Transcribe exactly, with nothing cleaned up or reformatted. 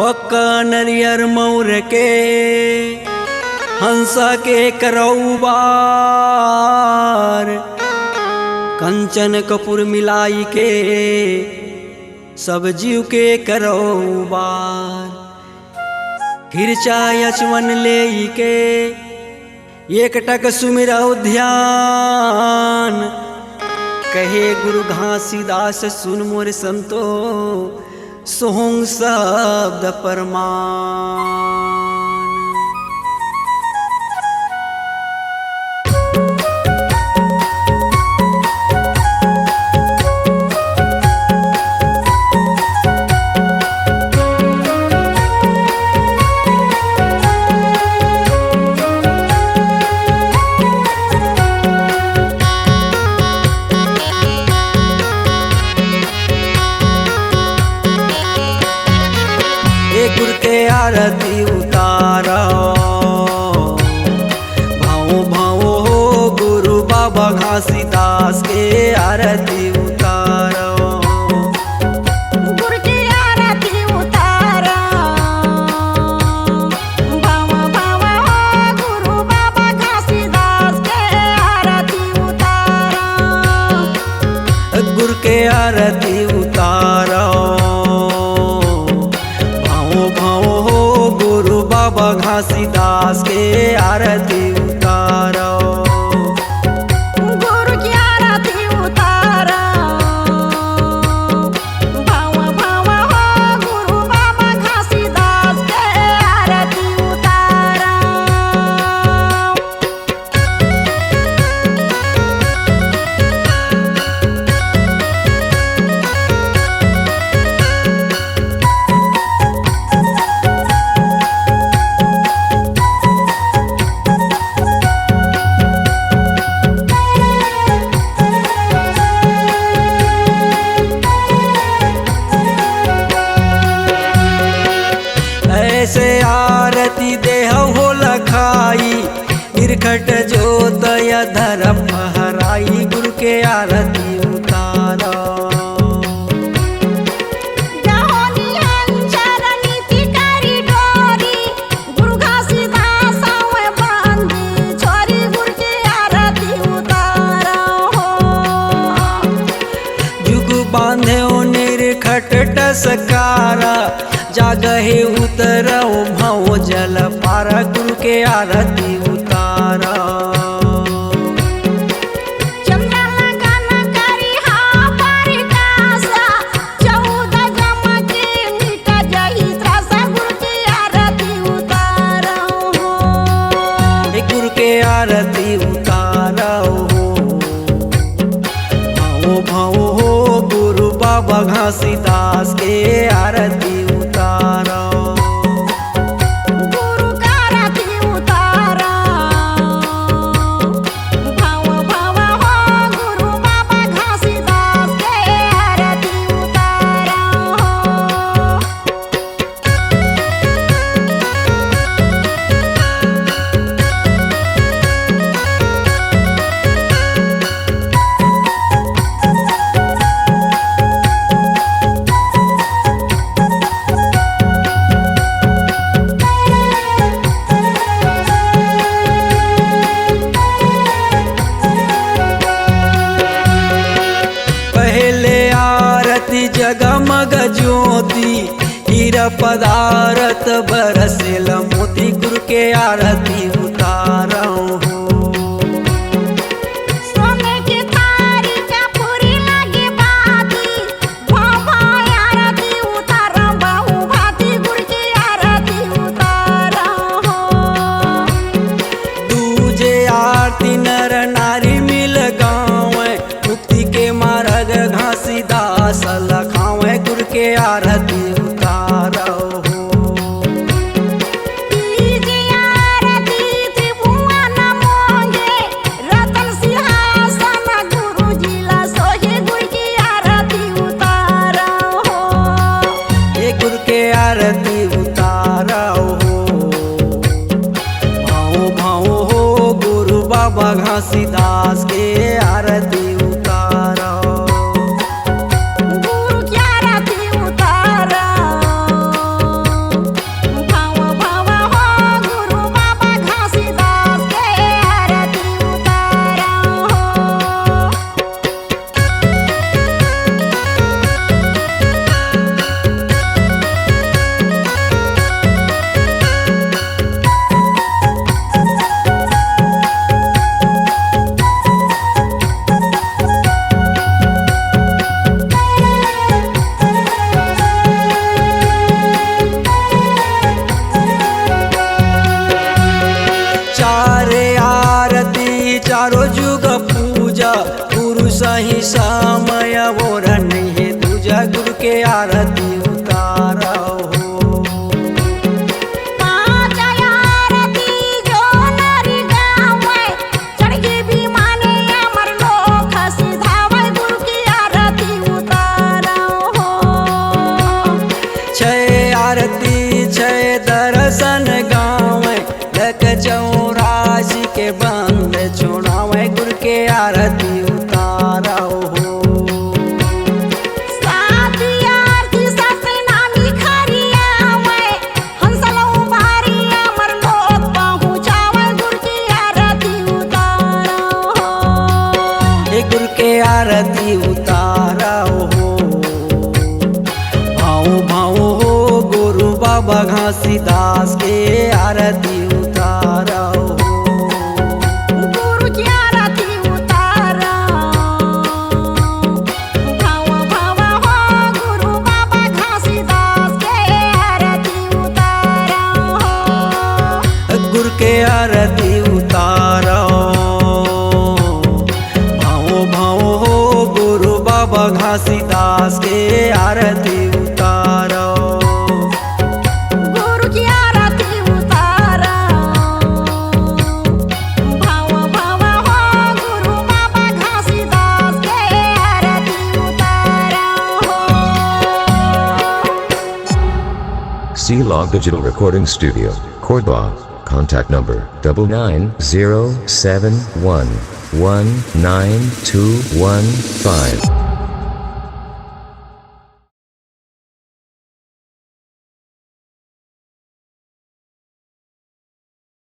पक्का नरियर मौर के, हंसा के करौ बार, कंचन कपूर मिलाई के, सब जीव के करौ बार। खिरचा अचवन लेई के, एकटक सुमिरौ ध्यान। कहे गुरु घासीदास सुन मोर संतो, सोहंग शब्द प्रमाण। ए गुर के आरती उतारो, भावो भावो हो गुरु बाबा घासीदास के आरती उतारो। गुर के आरती उतारो, भावो भावो हो गुरु बाबा घासीदास के आरती उतारो। गुर के आरती उतारो, भावो भावो हो गुरु बाबा घासीदास के आरती उतारो। गुरु की आरती उतारो, भावो भावो हो गुरु बाबा घासीदास के आरती उतारो। ऐसे आरती देहु हो लखाई, निरखट जोत अधर फहराई, गुरु के आरती उतारो। जहोनी हंचर नीति करी डोरी, गुरु घासीदास हवे बांधी छोरी, गुरु के आरती उतारो हो। जुग बांधे ओ निरखट टसकारा, जागहे उतरौ भव जल पारा, गुरु के आरती उतारा। चंद्र लगन करिहा प्रकाश, चौदह गम के मिट जही त्रास, गुरु के आरती उतारो हो। ए गुरु के आरती उतारो हो। भावो भावो हो गुरु बाबा घासीदास के आरती उतारो। गुरु का आरती उतारो। भावो भावो हो गुरु बाबा घासीदास के आरती उतारो। पहले आरती जगमग ज्योति, हीरा पदारथ बरसेल मोती, गुरु के आरती उतारौ हो। सोने के थारी का पूरी लागे बाती, भाव भाव आरती उतारौ, बाहु भाती गुरु के आरती उतारौ हो। दूजे आरती नर नारी मिल गावै, मुक्ति के मारग घासीदास लखावै, गुरु के आरती उतारौ हो। तीजी आरती त्रिभुवन मोहे, रतन सिंहासन गुरु जी ला सोहे, गुरु की आरती उतारौ हो। ए गुरु के आरती उतारौ हो। भावो भावो हो गुरु बाबा घासीदास के आरती उतारौ। गुरु की आरती उतारौ। समय अवोर नइहे, दूजा गुरु के आरती उतारव हो। पाँच आरती जो नर गावय, चढ़ के विमाने अमर लोक सिधावय, गुरु के आरती उतारव हो। छय आरती छय दर्शन गावय, लक चौरासी के बंद छोड़ावय, गुरु के आरती उतारव हो। सात आरती सतनामी खरियावय, हंसलौ बारी अमर लोक पहुँचावय, गुरु के आरती उतारव हो। ए गुरु के आरती उतारव हो। भाव भाव हो गुरु बाबा घासीदास के आरती उतारव हो। गुरु के आरती उतारव। भाव भाव हो गुरु बाबा घासीदास के आरती उतारव हो। गुरु के आरती उतारव। भाव भाव हो गुरु बाबा घासीदास के आरती उतारव। गुरु के आरती उतारव। भाव भाव हो गुरु बाबा घासीदास के आरती उतारव हो। C Log Digital Recording Studio, Cordoba. Contact number double nine zero seven one one nine two one five.